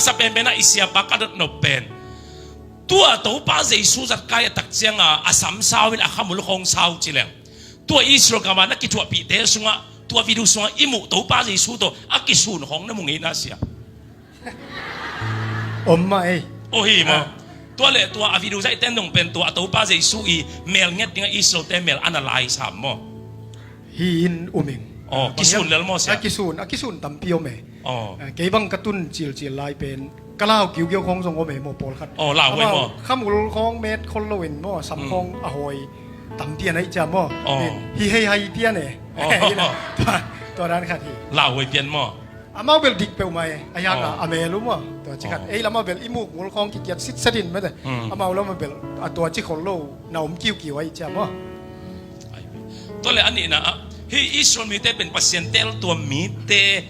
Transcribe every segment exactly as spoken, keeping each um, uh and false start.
Sa penpen ah i siapa ka dot nop pen, tua Topa Jesu zat kai a tak cianga a sam sau in a khamul khawng sau ci leng, tua Israel gama na kithuahpihte sungah, tua video sungah i muh Topa Jesu tawh a kisun khawng na mu ngei na sia. Om mah ei. Aw hi maw? Ah. Tua le tua a video zaih ten dong pen tua a Topa Jesu i mel nget dingah Israel te mel ana lai sam maw? Hi in um ing. Aw, ah, kisun lel maw sia? A kisun, a kisun tampi om e. Aw. Ah, kei bang ka tun cilcil lai pen ka lau kiukiu khawng zong om e maw pawlkhat. Aw, lau e maw? Khamul khawng met khol lo in maw, sam khawng a hawi tampi a naih cia maw? Aw. Hi hei hai pian e. Aw. Tua, tua dan khat hi. Lau hawi pian maw? Amau bel dik peuhmah e, a hiang a, a mel uh maw? Tua ci khat. Ei lamah bel i muk ngul khawng kikiat sitset in mete. Amau lamah bel a tua ci khol lo na om kiukiu ahi cia maw? Tua le a nihna ah, hi Israel mite pen Pasian teltuam mite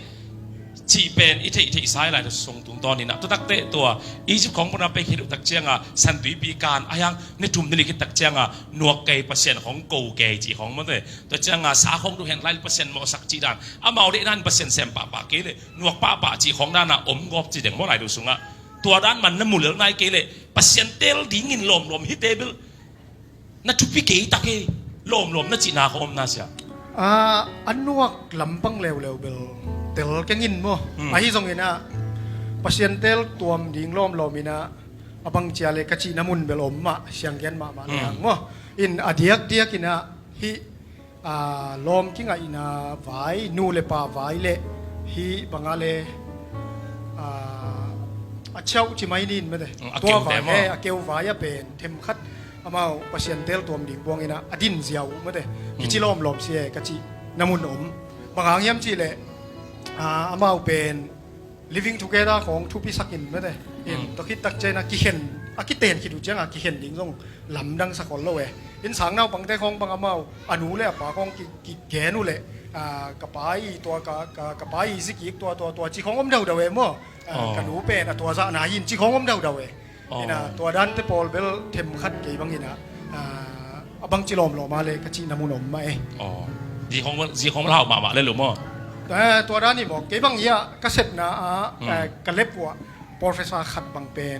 cih pen i theih theih sai lai sung tungtawn inah, tua takte tua Egypt khawng pana pek hi duh tak cianga santuipi kan a hiang ni thum ni li khit tak cianga nuak kei Pasian khawng ko kei cih khawng mawte. Tua cianga sa khawng duh hen lai Pasian mawhsak cih dan, amau deihdan Pasian sem pahpah kei le nuak pahpah cih khawng dana om gawp ci deng maw lai duh sungah. Tua dan man na mu lel nai kei le Pasian tel dingin lawmlawm hite bel na thupi kei tak e, lawmlawm na cihna khawng om na sia. Ah, a nuak lampang leuleu bel tel kengin maw? Ahi zongin ah Pasian teltuam ding lawmlawm inah a bang cia le ka cihna mun bel om mah sianggen mahmah le ang maw? In a diakdiak inah hih ah, lawm kingaihna vai, nu le pa vai le hih banga le, ah, a ciauh ci mai nin mete. Mm, a tua keute vai maw? Eh, a keu vai a pen themkhat amau Pasian teltuam ding buang inah a din ziau uh mete. Kici lawmlawm si e ka cih na mun om. Bang hang hiam cih leh, ah, amau pen living together khawng thupisak in mete. In tua khit tak ciangin a kikhen, a kiten khit uh cianga kikhen ding zong lamdang sa khol lo e. In sang naupangte khawng bang amau a nu le a pa khawng ki, kigen uh le, ah, ka pa i tua ka, ka, ka pa i zikik tua, tua, tua ci khawng om daudau e maw? Ah, ka nu pen a tua zahna hi in ci khawng om daudau e. Ina tua dante pawl bel themkhat kei bangina, ah, a bangci lawmlawm a le ka cihna mun om mah e. Zi khawng, zi khawng lau mahmah le lo maw? Eh, tua dan hi maw? Kei bang hiah ka sepna ah, eh, ka lep uh ah Professor khat bang pen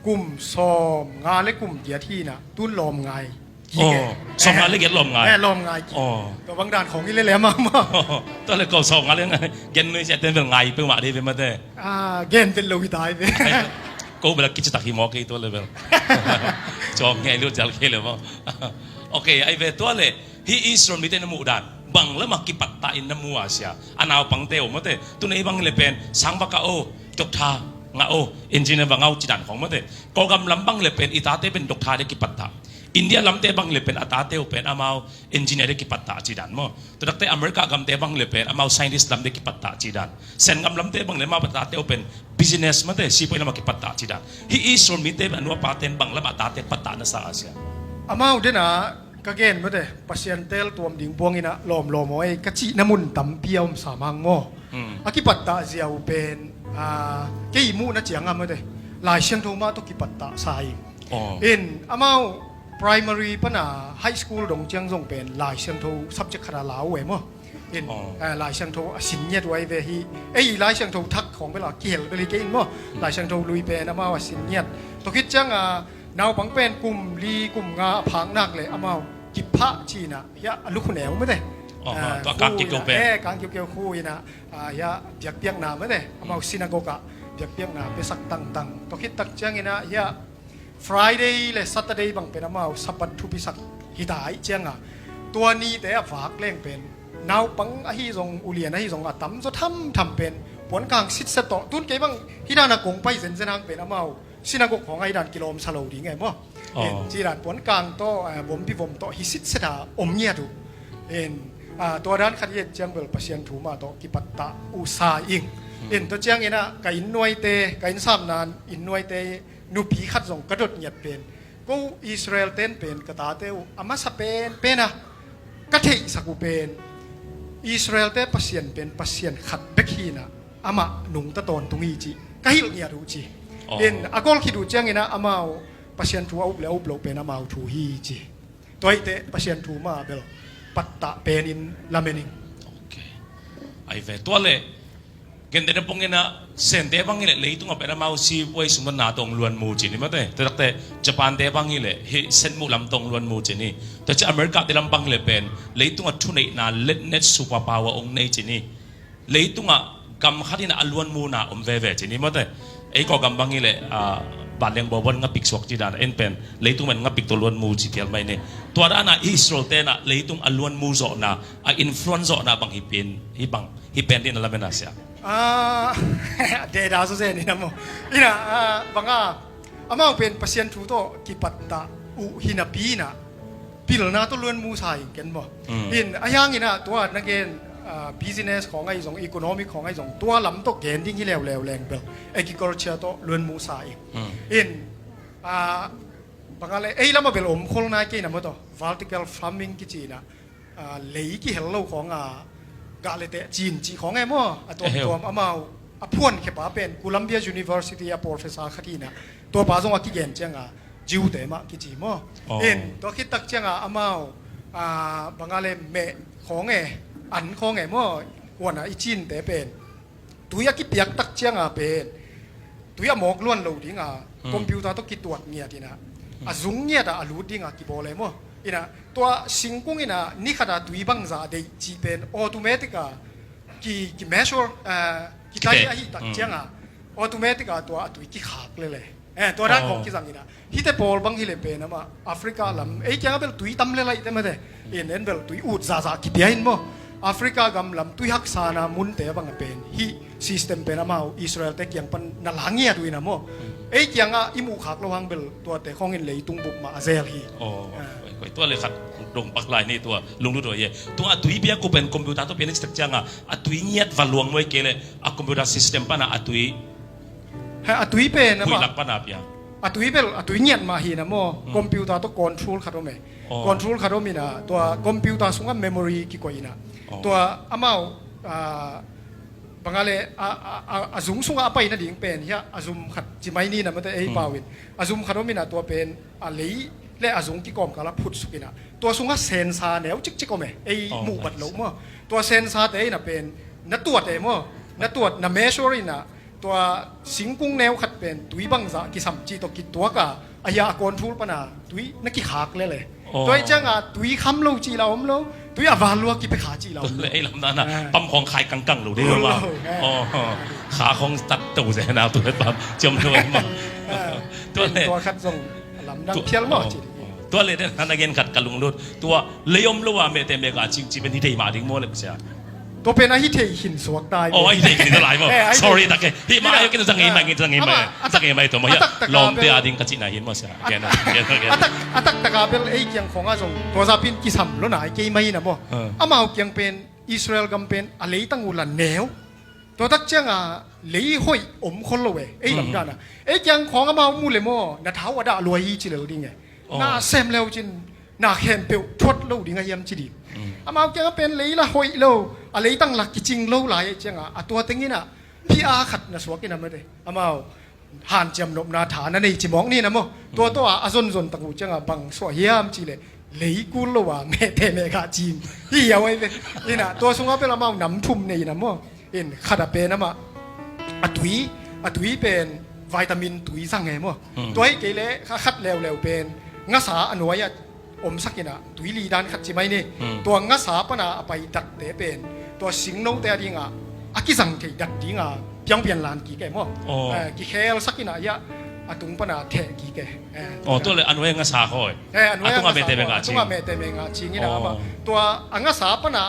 kum sawm nga le kum giat hi inah tun lawm ngai. Sawm nga le giat lawm ngai. Eh, lawm ngai. Tua bang dan khawng hi le lem ah maw? Tua le ko sawm nga le ngai. Gen nuih siaten bel ngai peuhmah dei ve mate. Ah, gen vet lo hi tai ve. Ko bel a kicitak hi maw kei tua le bel. Cawng ngai lut jal kei le maw? Ok, ai ve tua le. Hih Israel mite na muh dan bang lamah kipattah in na mu a sia? A naupangte aw mawte, tunei bang le pen sang baka aw, doctor nga aw, engineer bang aw ci dan khawng mawte. Kawlgam lam bang le pen i tate pen doctor de kipattah. India lamte bang le pen a tate uh pen amau engineer de kipattah ci dan maw. Tutakte America gamte bang le pen amau scientist lam de kipattah ci dan. Sengam lamte bang le amau a tate uh pen business mawte, sipuai lamah kipattah ci dan. Hih Israel mite pen a nu a paten bang lamah a tate pattah na sa a sia? Amau dena ka gen mawte, Pasian teltuam ding buanginah lawmlawm aw ei ka cihna mun tampi a om samang maw? A kipattah ziau pen, ah, kei muhna cianga mawte, Lai Siangtho mah tawh kipattah sa hi. In amau primary pana high school dong ciang zong pen Lai Siangtho subject khata lau e maw? In, eh, Lai Siangtho a sin ngiat uh ai ve hi. Ei Lai Siangtho thak khawng bela kihel bel hi kei in maw? Lai Siangtho lui pen amau a sin ngiat. Tua khit cianga naupang pen kum li kum nga a phak nak le amau kipha cina hiah a lukhu neu mate. Tua kang kiukeu pen, eh, kang kiukeu khu ina, ah, hiah biakpiakna mate, amau synagogue ah biakpiakna piasak tangtang. Tua khit tak ciangina hiah Friday le Saturday bang pen amau Sabbath thupisak hita aih cianga tua nite a vak leng pen naupang ahi zong ulian ahi zong a tamzaw thamtham pen puankang sitset tawh tun kei bang hidana kong pai zenzen hang pen amau synagogue khawng ahi dan kilawmsa lo ding e maw? Ci dan puankang tawh, eh, bompi vom tawh hi sitset a om ngiat uh. In, ah, tua dan khat i et ciang bel Pasian thu mah tawh kipattah uh sa ing. In tua ciangina ka inn nuaite, ka inn samnan inn nuaite nupi khat zong ka dot ngiat pen ko Israel ten pen ka tate uh a masa pen pena ka theihsak uh pen Israel te Pasian pen Pasian khat bek hina amah nungta tawntung hi ci ka hilh ngiat uh ci. In a gol khit uh ciangina amau Pasian thu a up le a up loh pen amau thu hi ci. Tua ahite Pasian thu mah bel pattah penin lamen ing. Ok. Ai ve tua le Gentehna pongin ah Sente bang hileh leitungah pen amau seaway sungah na tawh luan mu ci ni mate. Tua takte Japan te bang hileh hih senmuh lam tawh luan mu ci ni. Tua ci America te lam bang hileh pen leitungah thuneihna letnet superpower ong nei ci ni. Leitungah gam khat in ah a luan muna om veve ci ni mate. Ei kawgam bang hileh, ah, banleng bawbon ngapik suak ci dan en pen leitung pen ngapik tawh luan mu ci tial mai ni. Tua dana Israel tena leitung a luan mu zawhna, a influence zawhna bang hi pen, hi bang, hi pen din a lamen a sia. Ah, deda so zen ina mo. Ina, ah, banga, amau pen Pasian thu tawh kipatta uh hinapi ina pilna tawh luan mu sa in ken maw. Mm. In a hiang ina tua na gen, ah, business khawng ahi zong, economic khawng ahi zong, tua lam tawh gen ding hi leuleu leng bel agriculture tawh luan mu sa in. Mm. In, ah, banga le ei lama bel om khol nai kei na maw tawh vertical farming kici ina, ah, lei kihel lo khawng a gah le teh cin cih khawng e maw. A tuamtuam amau a phuan khepa pen Columbia University a professor khat hi ina, tua pa zong a kigen cianga Jew te mah kici maw. Oh. In tua khit tak cianga amau, ah, banga le meh khawng e, an khawng e maw, kuana i cin te pen tui a kipiak tak cianga pen tui a mawk luan lo dinga, hmm, computer tawh kituat ngiat ina, hmm, a zung ngiata a lut dinga kibawl e maw. Ina tua singkung ina ni khata tui bangza deih cih pen automatic a ki, ki measure, eh, ki tai, kite, ahi tak, hmm, cianga automatic a tua a tui kikhak lele. Eh, tua dan, oh, khawng kizang ina. Hite pawl bang hileh pen amah Africa lam, ei kianga bel tui tam le laih te mate. In en bel tui ut zahzah kipia in maw. Africa gam lam tui haksana munte banga pen hih system pen amau Israel te kiang pan na la ngiat uh ina maw. Ei kianga i muhkhak lo hang bel tuate khawngin leitung bup mah a zel hi. Oh, ah, koi, koi, tua le khat dong pak lai ni tua lunglut uh ye. Tua a tui piak uh pen computer tawh piak ni citak cianga a tui ngiat va luang maw ei kei le a computer system pana a tui. Ha, a tui pen amah, huih lak pana piak. A tui bel, a tui ngiat mah hi na maw, hmm, computer tawh control khat om e. Oh. Control khat om ina, tua computer sungah memory kikoih ina. Oh. Tua amau, ah, banga le, a, a, a, a zung sungah a pai nading pen, hiah, a zum khat ci mai ni na mate ei, hmm, pau in. A zum khat om ina tua pen, a lei le a zung kikawm kala phut suk ina. Tua sungah sensor neu cikcik om e, ei, oh, muh bat lo maw. Tua sensor te ina pen, na tuat e maw, na tuat, na measure ina, tua singkung neu khat pen tui bangzah kisam cih tawh kituak a, a hia a control pana tui na kikhak lele. Oh. Tua ih cianga tui kham lo cih la om lo, tui a val lua kipia kha cih la om lo. Tua le ei lam dana, ah, pam khawng khai kangkang lo ding lo, lo, lo, eh. Oh, kha khawng tat to ze na tua le pam ciam lo ma. Ah, tua le, tua khat zong lamdang phial maw, oh, cih ding. Tua le den hana gen khat ka lunglut. Tua lei om lo a mehte meh ga cing ci pen hi thei mah ding maw le sia. Tua pen a hi thei khin suak tai. Oh, a hi thei khin ta lai maw. Eh, a hi thei. Sorry, tak e. Hi mah, a hi kin zang ei mai, zang ei mai. Amah, zang ei mai tua maw. A tak tak a lawmte bel a ding ka cihna hi maw sia. Gen, gen, gen. A tak, a tak tak a bel ei kiang khawng a zong tua za pin kisam lo nai kei mai na maw. Ah. Amau kiang pen Israel gam pen a leitang uh la neu. Tua tak cianga lei hoih om khol lo e. Ei lam, mm, dana. Ei kiang khawng amau mu le maw, na thau a dah lua hi ci lel ding e. Oh. Na sem leu cin na khempeuh thuat lo ding a hiam ci ding. Mm. Amau kianga pen lei la hoih lo, a leitang la kicing lo lai e cianga, a tua teng ina, phi a khat na suak ina mate. Amau hanciam nopna tha na nei ci mawk ni na maw. Tua, mm, tawh a, a zonzon tak uh cianga bang suah hiam ci le, lei kul lo a mehte meh ga cing. Hi a wai ve. Ina, tua sunga pen amau nam thum nei na maw. In khat a pen amah a tui, a tui pen vitamin tui zang e maw. Hmm. Tua hi kei le kha-, khat leuleu pen ngasa a nuai a omsak ina tui li dan khat ci mai ni. Hmm. Tua ngasa pana a pai datte pen tua singnote a dinga a kizang thei dat dinga piangpian lan kik e maw. Oh. Eh, kikhelsak ina ia a tung pana theh kik e. Eh, oh, tua le a nuai ngasa khoi. Eh, a nuai a tunga ngasa mehte khoi, meh ga cing. A tunga mehte meh ga cing ina, oh, amah. Tua a ngasa pana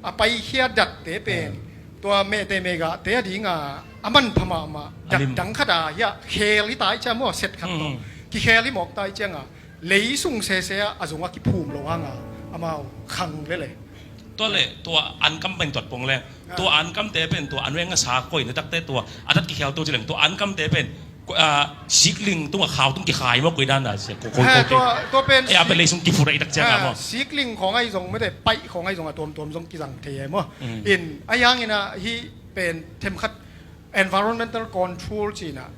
a paikhia datte pen, hmm, tua mehte meh gate a dinga a manpha mahmah dat, a lim, dang khat a hia khel hi ta i cia maw, set khat tawh, hmm, kikhel hi mawk ta i cianga lei sung sese a, a zung a kiphum lo hanga amau khang lele. Tua le tua ankam pen tuat pong le, ah, tua ankamte pen tua a nuai ngasa koih na takte tua a dat kikhel to ci leng tua ankamte pen Ko-, ah, sikling tungah khau tung kikhai maw, koi dan a sia, ko-, ko-, eh, ko-, tua, tua pen eh, a pen sik-, lei sung kiphut a i tak ciang a, ah, maw. Sikling khawng ahi zong mete, paih khawng ahi zong a tuamtuam zong kizang thei e maw. Mm. In, a hiangin a hih pen themkhat environmental control cihna,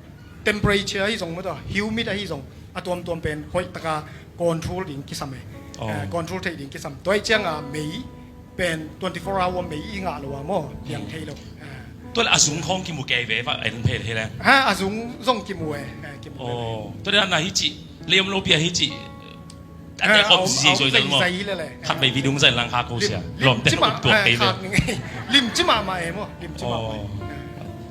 temperature ahi zong maw tua, humid ahi zong a tuamtuam pen hoih taka control ding kisam e. Oh. Eh, control thei ding kisam. Tua i ciang a mei pen twenty-four hour mei i ngah lo a maw, piang, mm, thei lo. Eh. Tua le a zung khawng kimu kei ve, va en phel he le. Ha, a zung zong kimu e. Ha, kimu e. Oh, tua le na hi ci, lei om lo pi a hi ci. A te khawm zizai zoi lo maw. Khat vei video zai lang ha ko sia. Lawm te tuak kei le. Lim ci mahmah e maw. Lim ci mahmah e.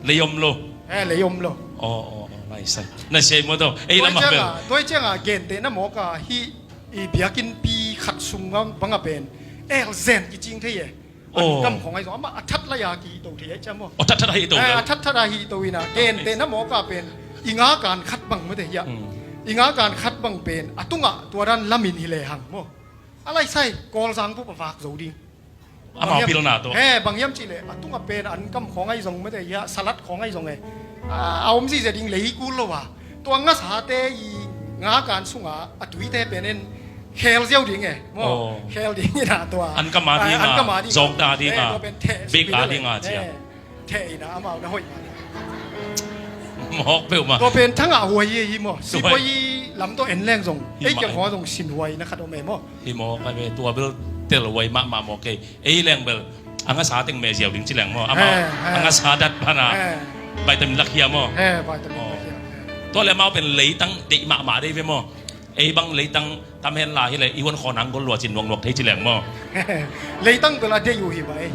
Lei om lo. Eh, lei om lo. Oh, oh, oh, nice. Na sia i maw tawh. Ei lam a bel. Tua cianga gente na mawk a hi i biakinnpi khat sung bang a pen. El zen kicing thei e. An kam khawng ahi zong, amah a that lai a kihih to thei ahi ciang maw. A that that a hih to. Eh, a that that a hih to ina, gente na mawk a pen, i ngakan khat bang mate hiah. I ngakan khat bang pen, a tungah tua dan lamin hi lehang maw. A laisai, Kawlzang bup a vak zo ding. Amau pilna tawh. Eh, bang hiam cihleh, a tungah pen, an kam khawng ahi zong mate hiah, salat khawng ahi zong e. A, a om zizia ding lei kul lo a. Tua ngasate i ngakan sunga a tuite pen in khel ziau ding e maw. Khel ding ina tua an kama ding a, an kama ding a, zong ta ding a, tua pen theh bek a ding a cia. Theh ina amau na hoih. Mawk peuh ma. Tua pen thangah huai hi maw. Sipuai lam tawh en leng zong ei kiang khawng zong sin huai na khat om e maw. Hi maw, kai ve tua bel tel huai mahmah maw kei. Ei leng bel a ngasa teng me ziau ding ci leng maw. Amau a ngasa dat pana vitamin lak hiam maw. Tua le amau pen leitang deih mahmah dei ve maw. Ei bang leitang tam hen la hi le i huan khaw nang gol lua cin nuaknuak thei ci leng maw. Leitang bel a deih uh hi mah ei.